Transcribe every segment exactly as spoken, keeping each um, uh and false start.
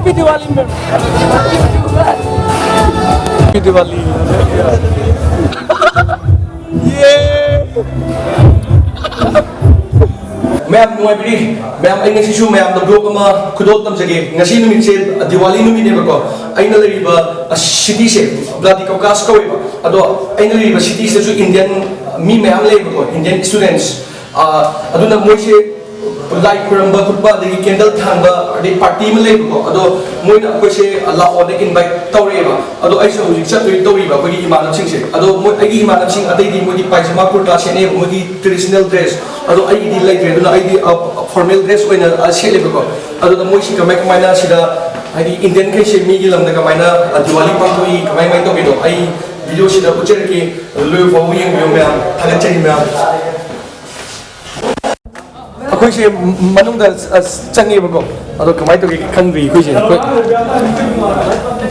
Happy Diwali, ma'am. Happy Diwali. Yeah. ꯃꯌꯥꯝ ꯅꯨꯡꯉꯥꯏꯕꯤꯔꯤ? ꯃꯌꯥꯝ, ꯑꯩ ꯉꯁꯤꯁꯨ ꯃꯌꯥꯝꯗ vlog ꯑꯃ ꯈꯨꯗꯣꯜ ꯇꯝꯖꯒꯦ꯫ ꯉꯁꯤ ꯅꯨꯃꯤꯠꯁꯦ ꯗꯤꯋꯥꯂꯤ ꯅꯨꯃꯤꯠꯅꯦꯕꯀꯣ꯫ ꯑꯩꯅ ꯂꯩꯔꯤꯕ, ꯑ, cityꯁꯦ ꯕ꯭ꯂꯥꯗꯤꯀꯣꯀꯥꯁ ꯀꯧꯋꯦꯕ꯫ ꯑꯗꯣ ꯑꯩꯅ ꯂꯩꯔꯤꯕ cityꯁꯤꯗꯁꯨ Indian ꯃꯤ ꯃꯌꯥꯝ ꯂꯩꯌꯦꯕꯀꯣ, Indian students꯫ ꯑ, ꯑꯗꯨꯅ ꯃꯣꯏꯁꯦ ꯂꯥꯏ ꯈꯨꯔꯝꯕ ꯈꯣꯠꯄ, ꯑꯗꯒꯤ candle ꯊꯥꯟꯕ, ꯑꯗꯩ party ꯑꯃ ꯂꯩꯕꯀꯣ꯫ ꯑꯗꯣ ꯃꯣꯏꯅ ꯑꯩꯈꯣꯏꯁꯦ ꯂꯥꯛꯑꯣꯅ invite ꯇꯧꯔꯛꯑꯦꯕ꯫ ꯑꯗꯣ ꯑꯩꯁꯨ ꯍꯧꯖꯤꯛ ꯆꯠꯇꯣꯏ ꯇꯧꯔꯤꯕ ꯑꯩꯈꯣꯏꯒꯤ ꯏꯃꯥꯟꯅꯕꯁꯤꯡꯁꯦ꯫ ꯑꯗꯣ ꯃꯣꯏ, ꯑꯩꯒꯤ ꯏꯃꯥꯟꯅꯕꯁꯤꯡ ꯑꯇꯩꯗꯤ ꯃꯣꯏꯗꯤ ꯄꯥꯏꯖꯃꯥ ꯀꯨꯔꯇꯥ ꯁꯦꯠꯅꯩꯕ, ꯃꯣꯏꯒꯤ traditional dress꯫ ꯑꯗꯣ ꯑꯩꯒꯤꯗꯤ ꯂꯩꯇ꯭ꯔꯦ, ꯑꯗꯨꯅ ꯑꯩꯗꯤ, ꯑ, formal dress ꯑꯣꯏꯅ, ꯑ, ꯁꯦꯠꯂꯦꯕꯀꯣ꯫ ꯑꯗꯨꯗ ꯃꯣꯏꯁꯤ ꯀꯃꯥꯏ ꯀꯃꯥꯏꯅ ꯁꯤꯗ, ꯍꯥꯏꯗꯤ Indianꯈꯩꯁꯦ ꯃꯤꯒꯤ ꯂꯝꯗ ꯀꯃꯥꯏꯅ, ꯑ, ꯗꯤꯋꯥꯂꯤ ꯄꯥꯡꯊꯣꯛꯏ, ꯀꯃꯥꯏ ꯀꯃꯥꯏꯅ ꯇꯧꯒꯦꯗꯣ ꯑꯩ videoꯁꯤꯗ ꯎꯠꯆꯔꯛꯀꯦ꯫ ꯂꯣꯏꯕ ꯐꯥꯎꯕ ꯌꯦꯡꯕꯤꯌꯨ ꯃꯌꯥꯝ꯫ ꯊꯥꯒꯠꯆꯔꯤ ꯃꯌꯥꯝ꯫ ꯑꯩꯈꯣꯏꯁꯦ ꯃꯅꯨꯡꯗ, ꯑ, ꯆꯪꯉꯦꯕꯀꯣ꯫ ꯑꯗꯣ ꯀꯃꯥꯏꯅ ꯇꯧꯒꯦ ꯈꯪꯗ꯭ꯔꯤ ꯑꯩꯈꯣꯏꯁꯦ꯫ ꯑꯩꯈꯣꯏ,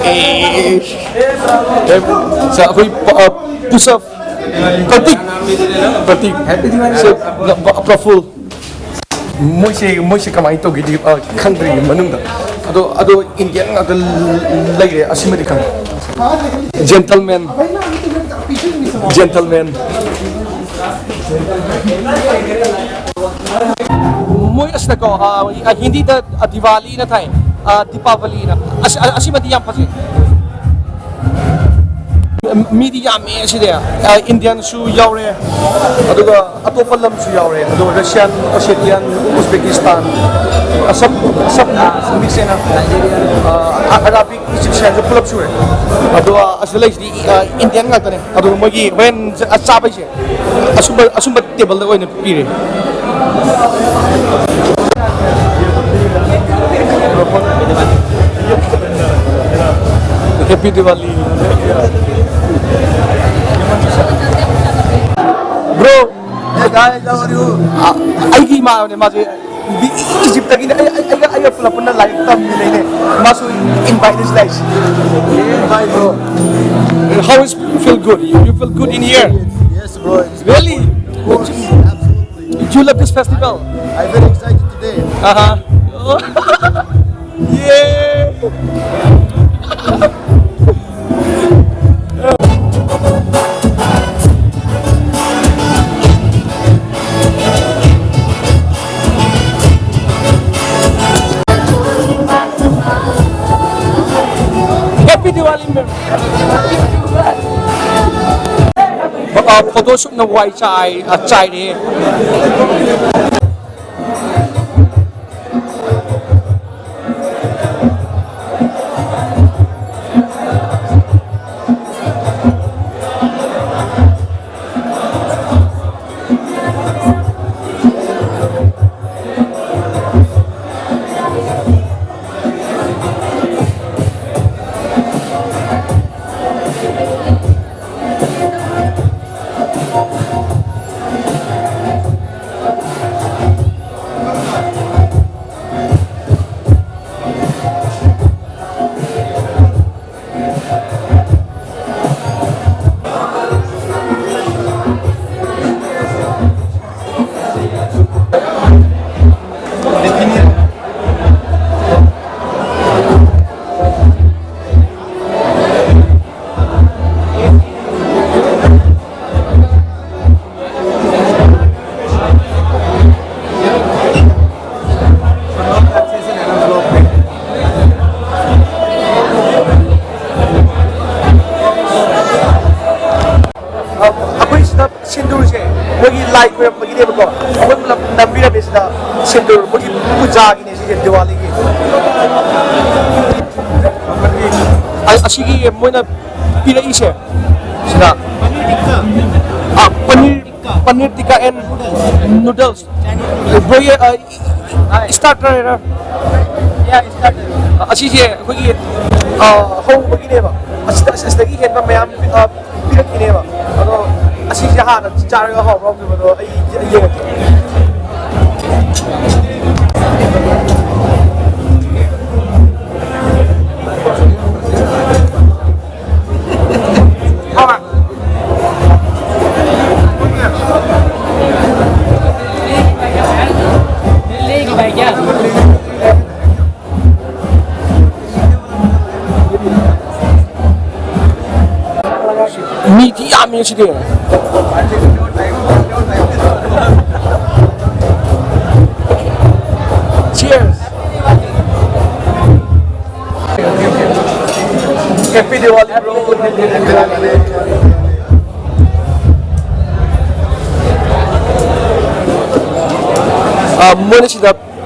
ꯑꯦ, ꯑꯦ, ꯑꯩꯈꯣꯏ ꯄ-, ꯑ, ꯄꯨꯁꯞ ꯄ꯭ꯔꯇꯤꯛ, ꯄ꯭ꯔꯇꯤꯛ, ꯁꯦ, ꯄ꯭ꯔꯐꯨꯜ꯫ ꯃꯣꯏꯁꯦ, ꯃꯣꯏꯁꯦ ꯀꯃꯥꯏꯅ ꯇꯧꯒꯦꯗꯤ, ꯑ, ꯈꯪꯗ꯭ꯔꯤ ꯃꯅꯨꯡꯗ꯫ ꯑꯗꯣ, ꯑꯗꯣ Indian ꯉꯥꯛꯇ ꯂꯩꯔꯦ, ꯑꯁꯤꯃꯗꯤ ꯈꯪꯉꯦ꯫ Gentleman, gentleman꯫ ꯃꯣꯏ ꯑꯁꯤꯗꯀꯣ, ꯑ, ꯑ, ꯍꯤꯟꯗꯤꯗ, ꯑ, ꯗꯤꯋꯥꯂꯤꯅ ꯊꯥꯏ, ꯑ, ꯗꯤꯄꯥꯕꯂꯤꯅ꯫ ꯑꯁ-, ꯑ-, ꯑꯁꯤꯃꯗꯤ ꯌꯥꯝ ꯐꯖꯩ꯫ ꯃꯤꯗꯤ ꯌꯥꯝꯃꯦ ꯑꯁꯤꯗꯤ꯫ ꯑ, Indianꯁꯨ ꯌꯥꯎꯔꯦ, ꯑꯗꯨꯒ ꯑꯇꯣꯞꯄ ꯂꯝꯁꯨ ꯌꯥꯎꯔꯦ, ꯑꯗꯣ Russian, Ossetian, Uzbekistan, ꯑꯁꯝ, ꯑꯁꯝ, ꯃꯤꯁꯦꯅ, ꯑ, Arabic, Egyptianꯁꯨ ꯄꯨꯂꯞ ꯁꯨꯔꯦ꯫ ꯑꯗꯣ, ꯑ, ꯑꯁꯤꯗ ꯂꯩꯁꯤꯗꯤ, ꯑ, Indian ꯉꯥꯛꯇꯅꯦ꯫ ꯑꯗꯨꯒ ꯃꯣꯏꯒꯤ ꯍꯣꯔꯦꯟ ꯆ-, ꯑ, ꯆꯥꯕꯩꯁꯦ ꯑꯁꯨꯝꯕ, ꯑꯁꯨꯝꯕ ꯇꯦꯕꯜꯗ ꯑꯣꯏꯅ ꯄꯤꯔꯦ꯫ Happy Diwali. Bro, Hey guys, how are you? ꯑ-, ꯑꯩꯒꯤ ꯏꯃꯥꯟꯅꯕꯅꯦ ꯃꯥꯁꯦ, ꯏ-, ꯏꯖꯤꯞꯇꯒꯤꯅꯦ꯫ ꯑꯩ, ꯑꯩ, ꯑꯩꯒ, ꯑꯩꯒ ꯄꯨꯂꯞ ꯄꯨꯟꯅ ꯂꯥꯏꯔꯤꯛ ꯇꯝꯃꯤꯟꯅꯩꯅꯦ꯫ ꯃꯥꯁꯨ invite is nice. Yeah, bye, bro. How is feel good? You feel good in here? Yes, yes, bro. It's Really? Of course, absolutely. You love this festival? I'm very excited today. Uh-huh. Yeah. Happy Diwali, ma'am. Uh, photo shoot na wai chai, uh, chai re. ꯑꯩꯈꯣꯏ ꯁꯤꯗ ꯁꯤꯟꯗꯨꯔꯁꯦ ꯃꯣꯏꯒꯤ ꯂꯥꯏ ꯈꯣꯏꯔꯝꯕꯒꯤꯅꯦꯕꯀꯣ, ꯑꯩꯈꯣꯏ ꯄꯨꯂꯞ ꯅꯝꯕꯤꯔꯝꯃꯦ ꯁꯤꯗ꯫ ꯁꯤꯟꯗꯨꯔ ꯃꯣꯏꯒꯤ ꯄꯨꯖꯥꯒꯤꯅꯦ ꯁꯤꯁꯦ, ꯗꯤꯋꯥꯂꯤꯒꯤ꯫ ꯑ-, ꯑꯁꯤꯒꯤ ꯃꯣꯏꯅ ꯄꯤꯔꯛꯏꯁꯦ ꯁꯤꯗ, ꯑ, ꯄꯅꯤꯔ, ꯄꯅꯤꯔ ꯇꯤꯛꯀꯥ and noodles꯫ ꯕ꯭ꯔꯣꯒꯤ, ꯑ, starter ꯍꯥꯏꯔ? ꯑꯁꯤꯁꯦ ꯑꯩꯈꯣꯏꯒꯤ, ꯑ, ꯍꯧꯕꯒꯤꯅꯦꯕ꯫ ꯑꯁꯤꯗ, ꯑꯁꯤꯗꯒꯤ ꯍꯦꯟꯕ ꯃꯌꯥꯝ, ꯑ, ꯄꯤꯔꯛꯈꯤꯅꯦꯕ꯫ ꯑꯗꯣ ꯑꯁꯤꯁꯦ ꯍꯥꯟꯅ ꯆꯥꯔꯒ ꯍꯥꯎꯕ꯭ꯔꯥ ꯍꯥꯎꯇꯕꯗꯣ ꯑꯩ ꯌꯦꯡꯉꯛꯀꯦ꯫ ꯌꯥꯝꯃꯤ ꯁꯤꯗꯤ꯫ Cheers. Happy Diwali, bro. ꯑ, ꯃꯣꯏꯅ ꯁꯤꯗ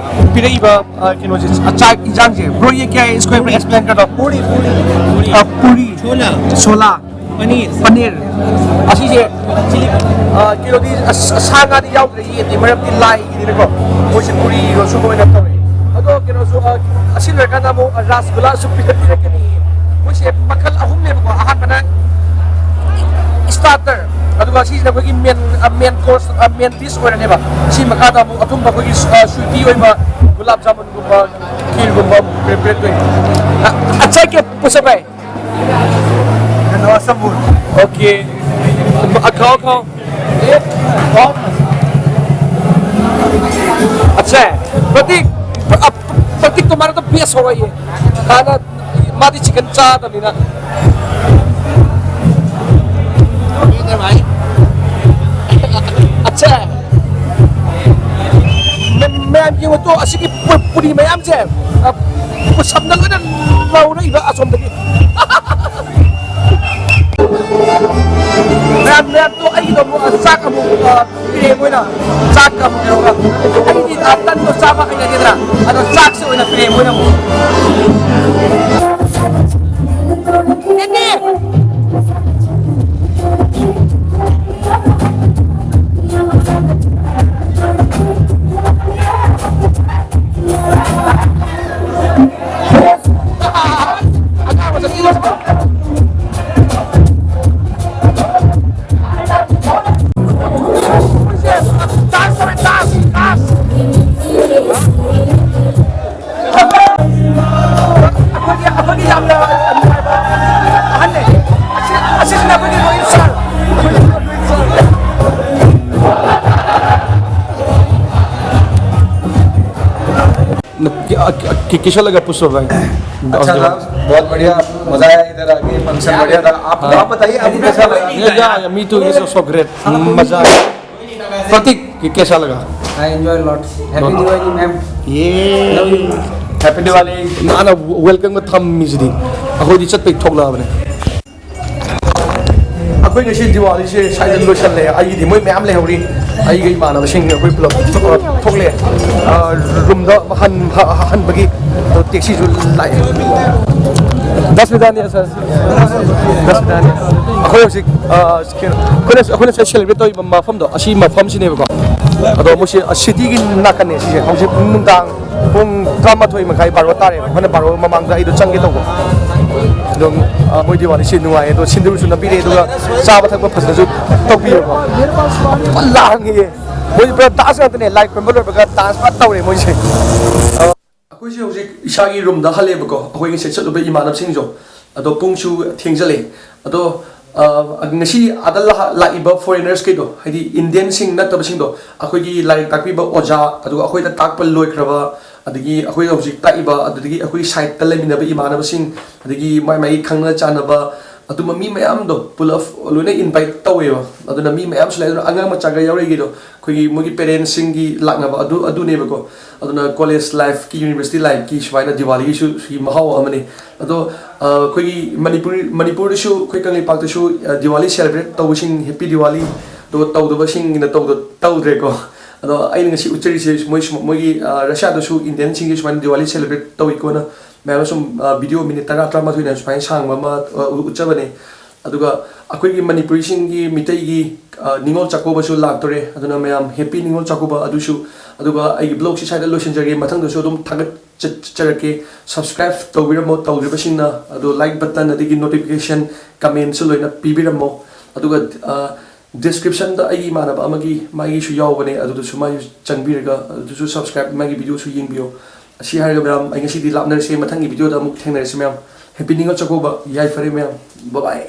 ꯄꯤꯔꯛꯏꯕ, ꯑ, ꯀꯩꯅꯣꯁꯦ, ꯑ, ꯆꯥꯛ ꯏꯟꯖꯥꯡꯁꯦ, bro, ये क्या है? इसको एक बार explain कर दो। पूरी, पूरी। पूरी। अ, पूरी। छोला। छोला। पनीर। पनीर꯫ ꯑꯁꯤꯁꯦ, ꯑ, ꯀꯩꯅꯣꯗꯤ, ꯑ, ꯁꯥ ꯉꯥꯗꯤ ꯌꯥꯎꯗ꯭ꯔꯦ, ꯌꯦꯟꯗꯤ, ꯃꯔꯝꯗꯤ ꯂꯥꯏꯒꯤꯅꯤꯅꯀꯣ꯫ ꯃꯣꯏꯁꯦ ꯄꯨꯔꯤꯒ ꯁꯨꯝꯕ ꯑꯣꯏꯅ ꯇꯧꯔꯦ꯫ ꯑꯗꯣ ꯀꯩꯅꯣꯁꯨ, ꯑ, ꯑꯁꯤ ꯂꯣꯏꯔꯀꯥꯟꯗ ꯑꯃꯨꯛ, ꯑ, ꯔꯥꯁꯒꯨꯂꯥꯁꯨ ꯄꯤꯔꯛꯀꯅꯤ꯫ ꯃꯣꯏꯁꯦ ꯃꯈꯜ ꯑꯍꯨꯝꯅꯦꯕꯀꯣ꯫ ꯑꯍꯥꯟꯕꯅ starter, ꯑꯗꯨꯒ ꯁꯤꯁꯤꯅ ꯑꯩꯈꯣꯏꯒꯤ main, ꯑ, main course, ꯑ, main dish ꯑꯣꯏꯔꯅꯦꯕ꯫ ꯁꯤ ꯃꯈꯥꯗ ꯑꯃꯨꯛ ꯑꯊꯨꯝꯕ ꯑꯩꯈꯣꯏꯒꯤ, ꯑ, sweety ꯑꯣꯏꯕ ꯒꯨꯂꯥꯞ ꯖꯥꯃꯨꯟꯒꯨꯝꯕ, ꯈꯤꯔꯒꯨꯝꯕ ꯑꯃꯨꯛ ꯄꯤꯔꯛꯇꯣꯏꯅꯤ꯫ ꯑ, ꯑꯆꯥꯏ ꯀꯦ ꯄꯨꯁꯄꯥꯏ꯫ ꯀꯩꯅꯣ, ꯑꯆꯝꯕ꯫ OK. खाओ, खाओ। अच्छा है। प्रतीक, अब प्रतीक तुम्हारा तो बेस होगा ये। खाना, मादी चिकन चाह तो नहीं ना। ठीक है भाई। अच्छा है। मैं, मैं ये वो तो असी की पु-, पूरी मैं हमसे, अब वो सब ना लगा ना, ना उन्हें इधर असम तक। ꯃꯌꯥꯝ, ꯃꯌꯥꯝ, ꯇꯣ, ꯑꯩꯒꯤꯗꯣ ꯑꯃꯨꯛ, ꯑ, ꯆꯥꯛ ꯑꯃꯨꯛ, ꯑ, ꯄꯤꯔꯛꯑꯦ ꯃꯣꯏꯅ꯫ ꯆꯥꯛꯀ ꯑꯃꯨꯛ ꯀꯩꯅꯣꯒ꯫ ꯑꯩꯗꯤ, ꯑ, ꯇꯟꯗꯣ ꯆꯥꯕ ꯍꯩꯅꯗꯦꯗꯅ꯫ ꯑꯗꯣ ꯆꯥꯛꯁꯦ ꯑꯣꯏꯅ ꯄꯤꯔꯛꯑꯦ ꯃꯣꯏꯅ ꯑꯃꯨꯛ꯫ ꯅꯦꯅꯦ! ꯑꯩꯈꯣꯏꯒꯤ, ꯑꯩꯈꯣꯏꯒꯤ ꯌꯥꯝꯅ ꯅꯨꯡꯉꯥꯏꯕ ꯑꯍꯟꯅꯦ꯫ ꯑꯁꯤ, ꯑꯁꯤꯁꯤꯅ ꯑꯩꯈꯣꯏꯒꯤ ꯔꯣꯍꯤꯠ ꯁꯥꯔ꯫ ꯑꯩꯈꯣꯏꯒꯤ ꯔꯣꯍꯤꯠ ꯁꯥꯔ꯫ ꯅꯠꯇꯦ, ꯑ, ꯑ, कि कैसा लगा पुष्पा भाई? अच्छा था, बहुत बढ़िया, मजा आया इधर आके, फंक्शन बढ़िया था। आप आप बताइए, आपको कैसा लगा? Yeah yeah me too, it's also great, मजा आया। प्रतीक, कैसा लगा? I enjoy a lot. Happy Diwali, ma'am. ये हैप्पी दिवाली। ꯅꯥꯟꯅ ꯋꯦꯜꯀꯝꯒ ꯊꯝꯃꯤꯁꯤꯗꯤ ꯑꯩꯈꯣꯏꯗꯤ ꯆꯠꯄꯩ ꯊꯣꯛꯂꯛꯑꯕꯅꯦ꯫ ꯑꯩꯈꯣꯏ ꯉꯁꯤ ꯗꯤꯋꯥꯂꯤꯁꯦ ꯁ꯭ꯋꯥꯏꯗ ꯂꯣꯏꯁꯜꯂꯦ꯫ ꯑꯩꯒꯤꯗꯤ ꯃꯣꯏ ꯃꯌꯥꯝ ꯂꯩꯍꯧꯔꯤ꯫ ꯑꯩꯒ ꯏꯃꯥꯟꯅꯕꯁꯤꯡ ꯑꯩꯈꯣꯏ ꯄꯨꯂꯞ ꯊꯣꯛꯂꯛꯑꯦ꯫ ꯔꯨꯝꯗ ꯍꯟꯕꯒꯤ ꯇꯦꯛꯁꯤꯁꯨ ꯂꯥꯛꯑꯦ꯫ ꯗꯁ ꯕꯤꯗꯥꯅꯤ ꯁꯔ꯫ ꯗꯁ ꯕꯤꯗꯥꯅꯤ꯫ ꯑꯩꯈꯣꯏ ꯍꯧꯖꯤꯛ ꯑꯩꯈꯣꯏꯅ ꯑꯩꯈꯣꯏꯅ ꯁꯦꯂꯦꯕ꯭ꯔꯦꯠ ꯇꯧꯔꯤꯕ ꯃꯐꯝꯗꯣ ꯑꯁꯤ ꯃꯐꯝꯁꯤꯅꯦꯕꯀꯣ꯫ ꯑꯗꯣ ꯃꯣꯏꯁꯦ ꯁꯤꯇꯤꯒꯤ ꯅꯥꯀꯟꯅꯦ ꯁꯤꯁꯦ꯫ ꯍꯧꯖꯤꯛ ꯅꯨꯡꯗꯥꯡ ꯄꯨꯡ ꯇꯔꯥꯃꯥꯊꯣꯏ ꯃꯈꯥꯏ, ꯕꯥꯔꯣ ꯇꯥꯔꯦꯕ꯫ ꯑꯩꯈꯣꯏꯅ ꯕꯥꯔꯣ ꯃꯃꯥꯡꯗ ꯑꯩꯗꯣ ꯆꯪꯒꯦ ꯇꯧꯕ꯫ ꯑꯗꯨꯝ ꯃꯣꯏ ꯗꯤꯋꯥꯂꯤꯁꯤ ꯅꯨꯡꯉꯥꯏꯌꯦ꯫ ꯑꯗꯣ ꯁꯤꯟꯗꯨꯔꯁꯨ ꯅꯞꯄꯤꯔꯦ, ꯑꯗꯨꯒ ꯆꯥꯕ ꯊꯛꯄ ꯐꯖꯅꯁꯨ ꯇꯧꯕꯤꯌꯦꯕꯀꯣ꯫ ꯐꯖꯅ ꯂꯥꯡꯉꯦ꯫ ꯃꯣꯏ ꯄꯨꯔꯥ ꯗꯥꯟꯁ ꯉꯥꯛꯇꯅꯦ꯫ ꯂꯥꯏ ꯈꯨꯔꯨꯝꯕ ꯂꯣꯏꯕꯒ ꯗꯥꯟꯁ ꯐꯖꯅ ꯇꯧꯔꯦ ꯃꯣꯏꯁꯦ꯫ ꯑꯩꯈꯣꯏꯁꯦ ꯍꯧꯖꯤꯛ ꯏꯁꯥꯒꯤ ꯔꯨꯝꯗ ꯍꯜꯂꯦꯕꯀꯣ꯫ ꯑꯩꯈꯣꯏ ꯉꯁꯥꯏ ꯆꯠꯂꯨꯕ ꯏꯃꯥꯟꯅꯕꯁꯤꯡꯁꯨ꯫ ꯑꯗꯣ ꯄꯨꯡꯁꯨ ꯊꯦꯡꯖꯜꯂꯦ꯫ ꯑꯗꯣ ꯉꯁꯤ ꯑꯥꯗ ꯂꯥꯛꯏꯕ ꯐꯣꯔꯦꯅꯔꯁꯈꯩꯗꯣ, ꯍꯥꯏꯗꯤ ꯏꯟꯗꯤꯌꯟꯁꯤꯡ ꯅꯠꯇꯕꯁꯤꯡꯗꯣ, ꯑꯩꯈꯣꯏꯒꯤ ꯂꯥꯏꯔꯤꯛ ꯇꯥꯛꯄꯤꯕ ꯑꯣꯖꯥ, ꯑꯗꯨꯒ ꯑꯩꯈꯣꯏꯗ ꯇꯥꯛꯄ ꯂꯣꯏꯈ꯭ꯔꯕ, ꯑꯗꯒꯤ ꯑꯩꯈꯣꯏ ꯍꯧꯖꯤꯛ ꯇꯥꯛꯏꯕ, ꯑꯗꯨꯗꯒꯤ ꯑꯩꯈꯣꯏꯒꯤ ꯁꯥꯏꯠꯇ ꯂꯩꯃꯤꯟꯅꯕ ꯏꯃꯥꯟꯅꯕꯁꯤꯡ, ꯑꯗꯒꯤ ꯃꯥꯏ ꯃꯥꯏꯒꯤ ꯈꯪꯅ ꯆꯥꯟꯅꯕ, ꯑꯗꯨꯝꯕ ꯃꯤ ꯃꯌꯥꯝꯗꯣ ꯄꯨꯂꯞ ꯂꯣꯏꯅ ꯏꯟꯚꯥꯏꯠ ꯇꯧꯋꯦꯕ꯫ ꯑꯗꯨꯅ ꯃꯤ ꯃꯌꯥꯝꯁꯨ ꯂꯥꯛꯑꯦ꯫ ꯑꯗꯨꯅ ꯑꯉꯥꯡ ꯃꯆꯥꯒ ꯌꯥꯎꯔꯛꯏꯒꯤꯗꯣ ꯑꯩꯈꯣꯏꯒꯤ ꯃꯣꯏꯒꯤ ꯄꯦꯔꯦꯟꯁꯁꯤꯡꯒꯤ ꯂꯥꯛꯅꯕ ꯑꯗꯨ ꯑꯗꯨꯅꯦꯕꯀꯣ꯫ ꯑꯗꯨꯅ ꯀꯣꯂꯦꯖ ꯂꯥꯏꯐꯀꯤ, ꯌꯨꯅꯤꯚꯔꯁꯤꯇꯤ ꯂꯥꯏꯐꯀꯤ ꯁꯨꯃꯥꯏꯅ ꯗꯤꯋꯥꯂꯤꯒꯤꯁꯨ ꯁꯤ ꯃꯍꯥꯎ ꯑꯃꯅꯤ꯫ ꯑꯗꯣ ꯑꯩꯈꯣꯏꯒꯤ ꯃꯅꯤꯄꯨꯔ, ꯃꯅꯤꯄꯨꯔꯗꯁꯨ, ꯑꯩꯈꯣꯏ ꯀꯪꯂꯩꯄꯥꯛꯇꯁꯨ ꯗꯤꯋꯥꯂꯤ ꯁꯦꯂꯦꯕ꯭ꯔꯦꯠ ꯇꯧꯕꯁꯤꯡ ꯍꯦꯄꯤ ꯗꯤꯋꯥꯂꯤ, ꯑꯗꯨꯒ ꯇꯧꯗꯕꯁꯤꯡꯒꯤꯅ ꯇꯧꯗ ꯇꯧꯗ꯭ꯔꯦꯀꯣ꯫ ꯑꯗꯣ ꯑꯩꯅ ꯉꯁꯤ ꯎꯠꯆꯔꯤꯁꯦ ꯃꯣꯏ ꯁꯨꯝ, ꯃꯣꯏꯒꯤ ꯔꯁꯤꯌꯥꯗꯁꯨ ꯏꯟꯗꯤꯌꯟꯁꯤꯡꯒꯤ ꯁꯨꯃꯥꯏꯅ ꯗꯤꯋꯥꯂꯤ ꯁꯦꯂꯦꯕ꯭ꯔꯦꯠ ꯇꯧꯏꯀꯣꯅ ꯃꯌꯥꯝꯅ ꯁꯨꯝ ꯚꯤꯗꯤꯑꯣ ꯃꯤꯅꯤꯠ ꯇꯔꯥ, ꯇꯔꯥꯃꯥꯊꯣꯏꯅ ꯁꯨꯃꯥꯏꯅ ꯁꯥꯡꯕ ꯑꯃ ꯎꯠꯆꯕꯅꯦ꯫ ꯑꯗꯨꯒ ꯑꯩꯈꯣꯏꯒꯤ ꯃꯅꯤꯄꯨꯔꯤꯁꯤꯡꯒꯤ, ꯃꯤꯇꯩꯒꯤ ꯅꯤꯉꯣꯜ ꯆꯥꯛꯀꯧꯕꯁꯨ ꯂꯥꯛꯇꯣꯔꯦ꯫ ꯑꯗꯨꯅ ꯃꯌꯥꯝ ꯍꯦꯄꯤ ꯅꯤꯉꯣꯜ ꯆꯥꯛꯀꯧꯕ꯫ ꯑꯗꯨꯁꯨ, ꯑꯗꯨꯒ ꯑꯩꯒꯤ ꯕ꯭ꯂꯣꯒꯁꯤ ꯁ꯭ꯋꯥꯏꯗ ꯂꯣꯏꯁꯤꯟꯖꯔꯒꯦ꯫ ꯃꯊꯪꯗꯁꯨ ꯑꯗꯨꯝ ꯊꯥꯒꯠꯆꯔꯛꯀꯦ꯫ ꯁꯕꯁꯀ꯭ꯔꯥꯏꯕ ꯇꯧꯕꯤꯔꯝꯃꯣ ꯇꯧꯗ꯭ꯔꯤꯕꯁꯤꯡꯅ꯫ ꯑꯗꯣ ꯂꯥꯏꯛ ꯕꯇꯟ ꯑꯗꯒꯤ ꯅꯣꯇꯤꯐꯤꯀꯦꯁꯟ, ꯀꯃꯦꯟꯁꯨ ꯂꯣꯏꯅ ꯄꯤꯕꯤꯔꯝꯃꯣ꯫ ꯑꯗꯨꯒ ꯗꯤꯁꯀ꯭ꯔꯤꯞꯁꯟꯗ ꯑꯩꯒꯤ ꯏꯃꯥꯟꯅꯕ ꯑꯃꯒꯤ, ꯃꯥꯒꯤꯁꯨ ꯌꯥꯎꯕꯅꯦ, ꯑꯗꯨꯗꯁꯨ ꯃꯥꯒꯤ ꯆꯪꯕꯤꯔꯒ ꯑꯗꯨꯗꯁꯨ ꯁꯕꯁꯀ꯭ꯔꯥꯏꯕ, ꯃꯥꯒꯤ ꯚꯤꯗꯤꯑꯣꯁꯨ ꯌꯦꯡꯕꯤꯌꯣ꯫ ꯑꯁꯤ ꯍꯥꯏꯔꯒ ꯃꯌꯥꯝ, ꯑꯩ ꯉꯁꯤꯗꯤ ꯂꯥꯞꯅꯔꯁꯦ꯫ ꯃꯊꯪꯒꯤ ꯚꯤꯗꯤꯑꯣꯗ ꯑꯃꯨꯛ ꯊꯦꯡꯅꯔꯁꯤ ꯃꯌꯥꯝ꯫ ꯍꯦꯄꯤ ꯅꯤꯉꯣꯜ ꯆꯥꯛꯀꯧꯕ ꯌꯥꯏꯐꯔꯦ ꯃꯌꯥꯝ꯫ ꯕꯥꯏ ꯕꯥꯏ꯫